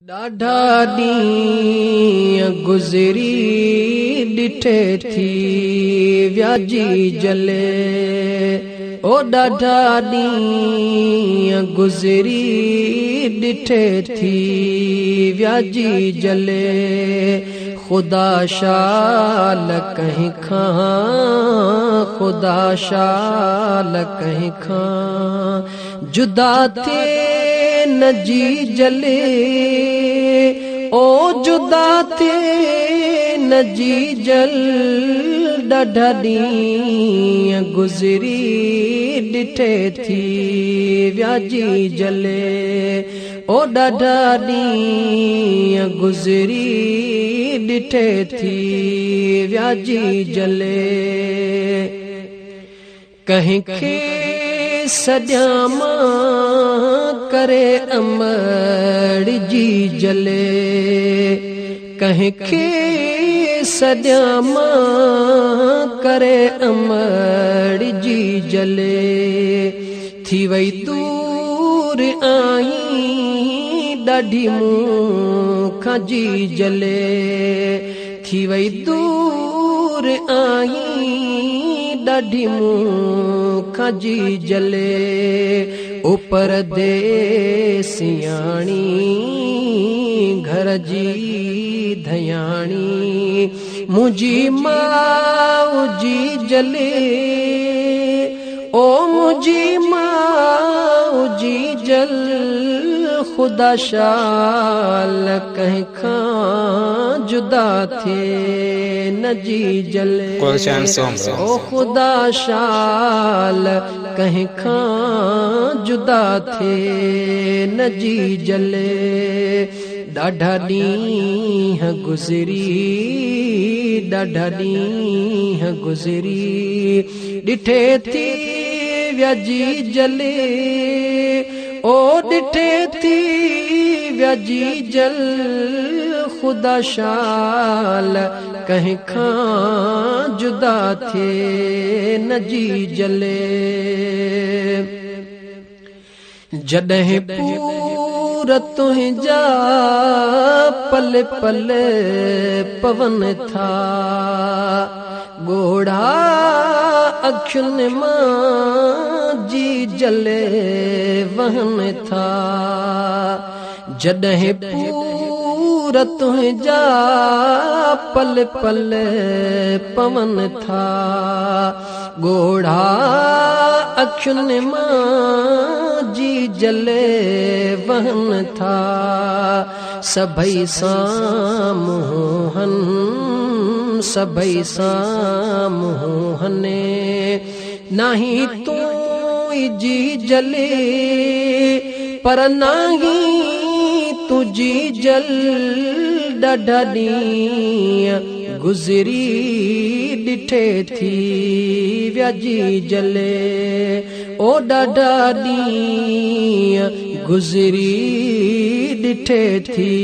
ڏاڍا ڏينهن گذري ڏٺي ٿي ويا جي جلي، او ڏاڍا ڏينهن گذري ڏٺي ٿي ويا جي جلي، خدا شال ڪنهن کان، خدا شال ڪنهن کان جدا ٿئي نه جي جلي، او جدا ٿئي نه جي جل. ڏاڍا ڏينهن گذري ڏٺي ٿي ويا جي جلي، او ڏاڍا ڏينهن گذري ڏٺي ٿي ويا جي جلي. ڪنهن کي سڏيان مان ڪري امڙ جي جلي، ڪنهن کي سڏيان مان ڪري امڙ جي جلي، ٿي وئي دور آئين ڏاڍي مون کان جي جلي، ٿي وئي دور آئين ڏاڍي مون کان جي جلي، او پرديسياڻي گهر جي ڌياڻي منهنجي ماءُ جي جلي، او منهنجي ماءُ جي جل. خدا شال ڪنهن کان جدا ٿئي نه جي جلي، او خدا شال ڪنهن کان جدا ٿئي نه جي جلي. ڏاڍا ڏينهن گذري، ڏاڍا ڏينهن گذري ڏٺي ٿي ويا جي جلي، او ڏٺي ٿي ويا جي جل. خدا شال ڪنهن کان جدا ٿئي نه جي جلي. جڏهن پور تنهنجا پل پل پون ٿا، ڳوڙها اکين مان جي جلي وهن ٿا. جڏهن پور تنهنجا پل پل پون ٿا، ڳوڙها اکين مان جي جلي وهن ٿا. سڀئي سامهون، سڀئي سامهون ناهي تون جي جلي، پر ناهي تنهنجي جل. ڏاڍا ڏينهن گذري ڏٺي ٿي ويا جي جلي، او ڏاڍا ڏينهن گذري ڏٺي ٿي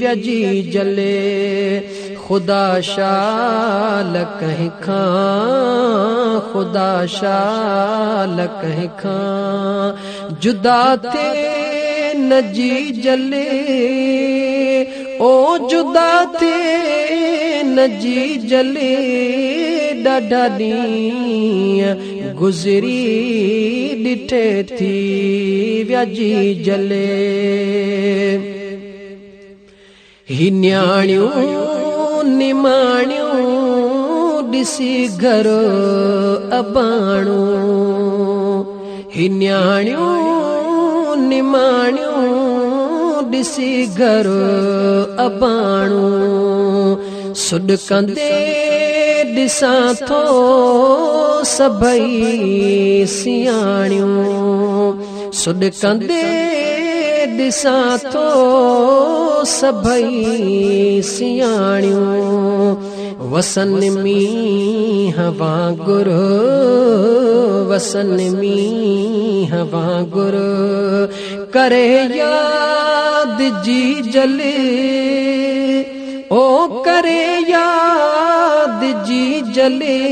ويا جي جلي. خدا شال ڪنهن کان، خدا شال ڪنهن کان جدا ٿئي نه جي جلي، او جدا ٿئي نه جي جلي. ڏاڍا ڏينهن گذري ڏٺي ٿي ويا جي جلي. هي نياڻيون نماڻيون ڏسي گهر اباڻو، هي نياڻيون نماڻيون ڏسي گهر اباڻو، سڏ ڪندي ڏسان ٿو سڀئي سياڻيون، سڏ ڪندي ڏسان ٿو سڀئي سياڻيون. وسن مينهن وانگر، وسن مينهن وانگر ڪري ياد جي جلي، او ڪري ياد جي جلي.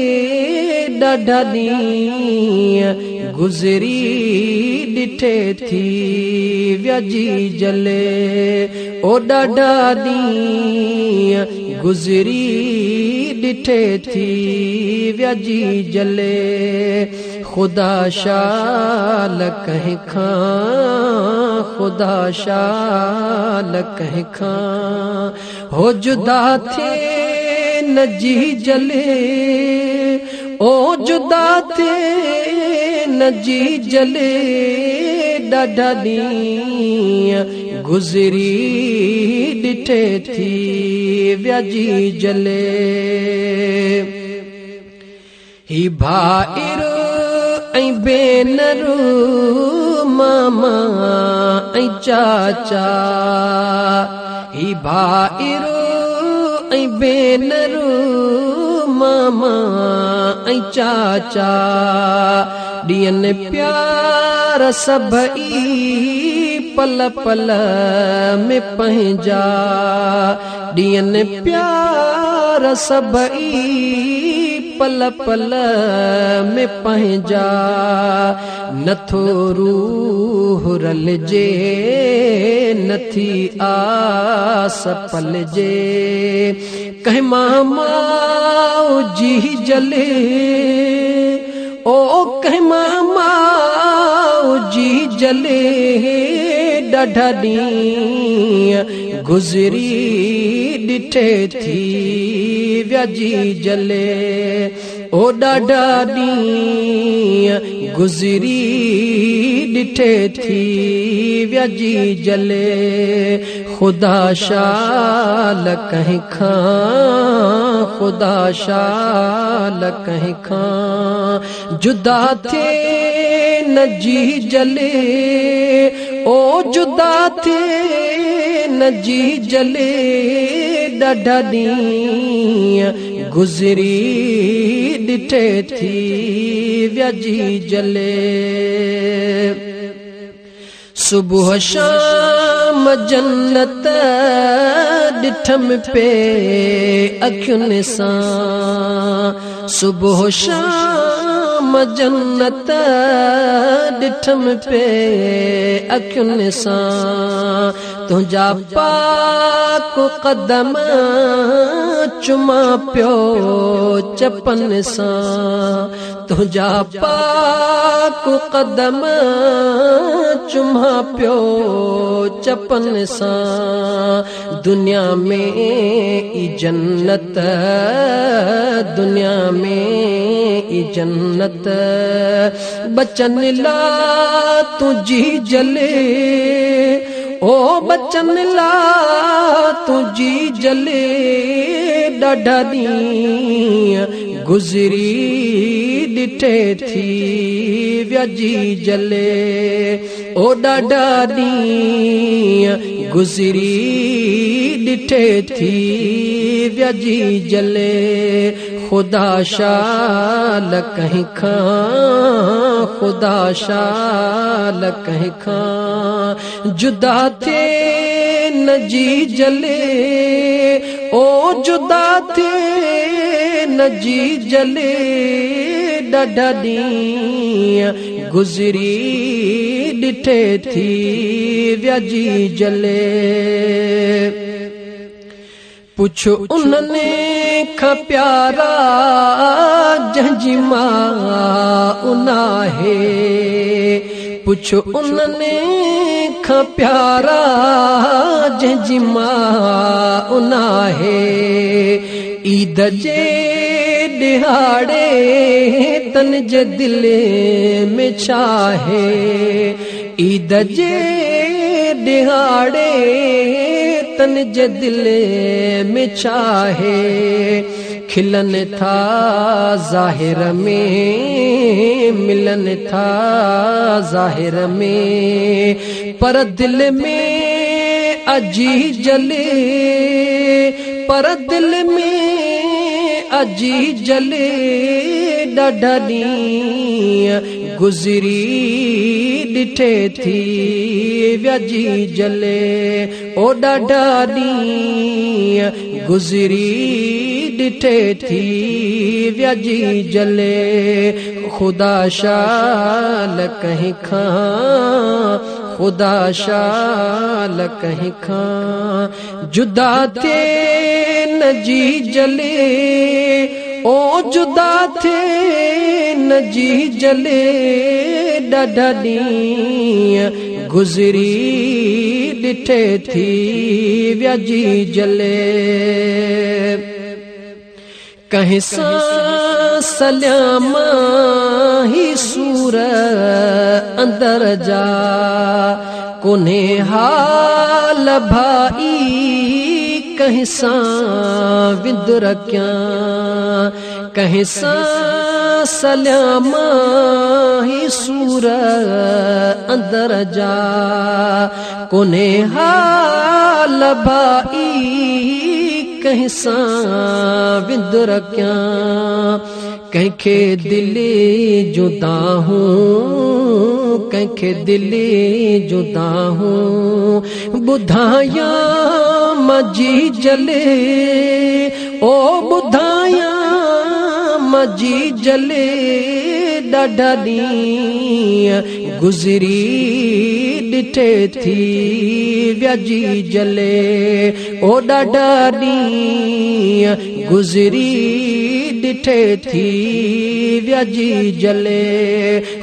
ڏاڍا ڏينهن گذري ڏٺي ٿي ويا جي جلي، او ڏاڍا ڏينهن گذري ڏٺي ٿي ويا جي جلي. خدا شال ڪنهن کان، خدا شال ڪنهن کان هو جدا ٿئي نه جي جلي. او جدا ٿئي نه جي جلي. ڏاڍا ڏينهن گذري ڏٺي ٿي ويا جي جلي. هي ڀائر ۽ ڀينر، ماما ۽ چاچا، هي ڀائر ۽ ڀينر، ماما ۽ چاچا، ڏين پيار سڀئي پل پل ۾ پنهنجا. ڏين پيار سڀئي پل پل ۾ پنهنجا. نٿو روح رلجي، نٿي آس پلجي. ڪنهن ماما جي جلي، او ڪنهن ماما جي جلي. ڏاڍا ڏينهن گذري ڏٺي ٿي ويا جي جلي. او ڏاڍا ڏينهن گذري ڏٺي ٿي ويا جي جلي. خدا شال ڪنهن کان، خدا شال ڪنهن کان جدا ٿئي نه جي جلي. او جدا ٿئي نه جي جلي. ڏاڍا ڏينهن گذري ڏٺي ٿي ويا جي جلي. صبح شام جنت ڏٺم پي اکين سان، صبح شام جنت ڏٺم پي اکين سان. تنهنجا پاڪ قدم چما پيو چپن سان، تنهنجا پاڪ قدم چما پيو چپن سان. دنيا ۾ ئي جنت، دنيا ۾ ئي جنت بچن لا تنهنجي جلي. او بچن لا تنهنجي جلي. ڏاڍا ڏينهن گذري ڏٺي ٿي ويا جي جلي. او ڏاڍا ڏينهن گذري ڏٺي ٿي ويا جي جلي. خدا شال ڪنهن کان، خدا شال ڪنهن کان جدا ٿئي نه جي جلي. او جدا ٿئي نه جي جلي. ڏاڍا ڏينهن گذري ڏٺي ٿي ويا جي جلي. پڇ انهن کان پيارا جنهن جي ماءُ ناهي، پڇ انهن کان پيارا جنهن جي ماءُ ناهي. عيد جي ڏهاڙي تن جي دل ۾ ڇا آهي؟ عيد جي ڏهاڙي تن جي دل ۾ ڇا آهي؟ کلن ٿا ظاهر ۾، ملن ٿا ظاهر ۾، پر دل ۾ اجي جلي، پر دل ۾ اجي جلي. ڏاڍا ڏينهن گذري ڏٺي ٿي ويا جي جلي. او ڏاڍا ڏينهن گذري ڏٺي ٿي ويا جي جلي. خدا شال ڪنهن کان، خدا شال ڪنهن کان جدا ٿئي نه جيجلي، او جدا ٿئي نه جيجلي، ڏاڍا ڏينهن گذري ڏٺي ٿي ويا جيجلي. ڪنهن سان سليان مان هي سور اندر جا، ڪونهي حال ڀائي ڪنهن سان وندر ڪيان. ڪنهن سان سليان مان هي سور اندر جا، ڪونهي حال ڀائي ڪنهن سان وندر ڪيان. ڪنهن کي دل جون دانهون، ڪنهن کي دل جون دانهون ٻڌايان مان جيجلي، او ٻڌايان مان جيجلي، ڏاڍا ڏينهن گذري ڏٺي ٿي ويا جيجلي، او ڏاڍا ڏينهن گذري ڏٺي ٿي ويا جيجلي.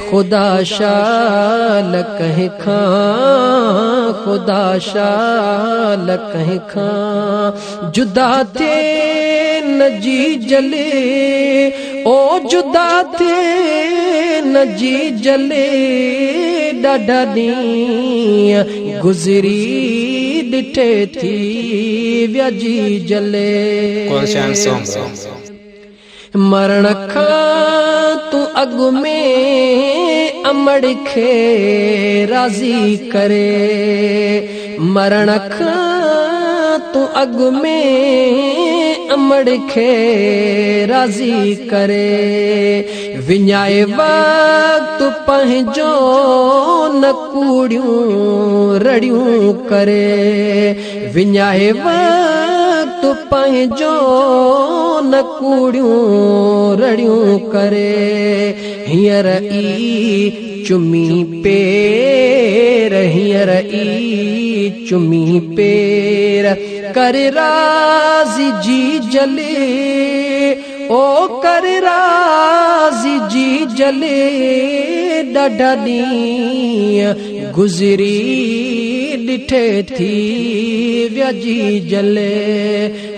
خدا شال ڪنهن کان، خدا شال ڪنهن کان جدا ٿئي نه جيجلي، او جدا ٿئي نه جيجلي، ڏاڍا ڏينهن گذري ڏٺي ٿي ويا جيجلي. Gulshan Soomro. مرڻ کان تون اڳ ۾ امڙ کي راضي ڪري، مرڻ کان تون اڳ ۾ امڙ کي راضي ڪري. وڃائي وقت پنهنجو نه ڪوڙيون رڙيون ڪري، وڃائي وقت پنهنجو نه ڪوڙيون رڙيون ڪري. هينئر ئي چمي پير، هينئر ئي چمي پير ڪر راضي جيجلي، او ڪر راضي جيجلي، ڏاڍا ڏينهن گذري ڏٺي ٿي ويا جيجلي،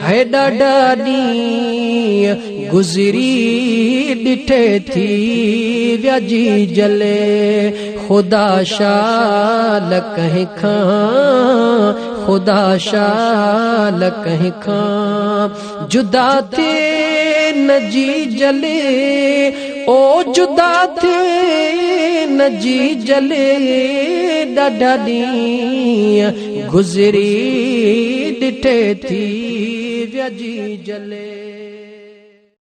هي ڏاڍا ڏينهن گذري ڏٺي ٿي ويا جيجلي. خدا شال ڪنهن کان، خدا شال ڪنهن کان جدا ٿئي نه جيجلي، او جدا ٿئي نه جيجلي، ڏاڍا ڏينهن گذري ڏٺي ٿي ويا جيجلي.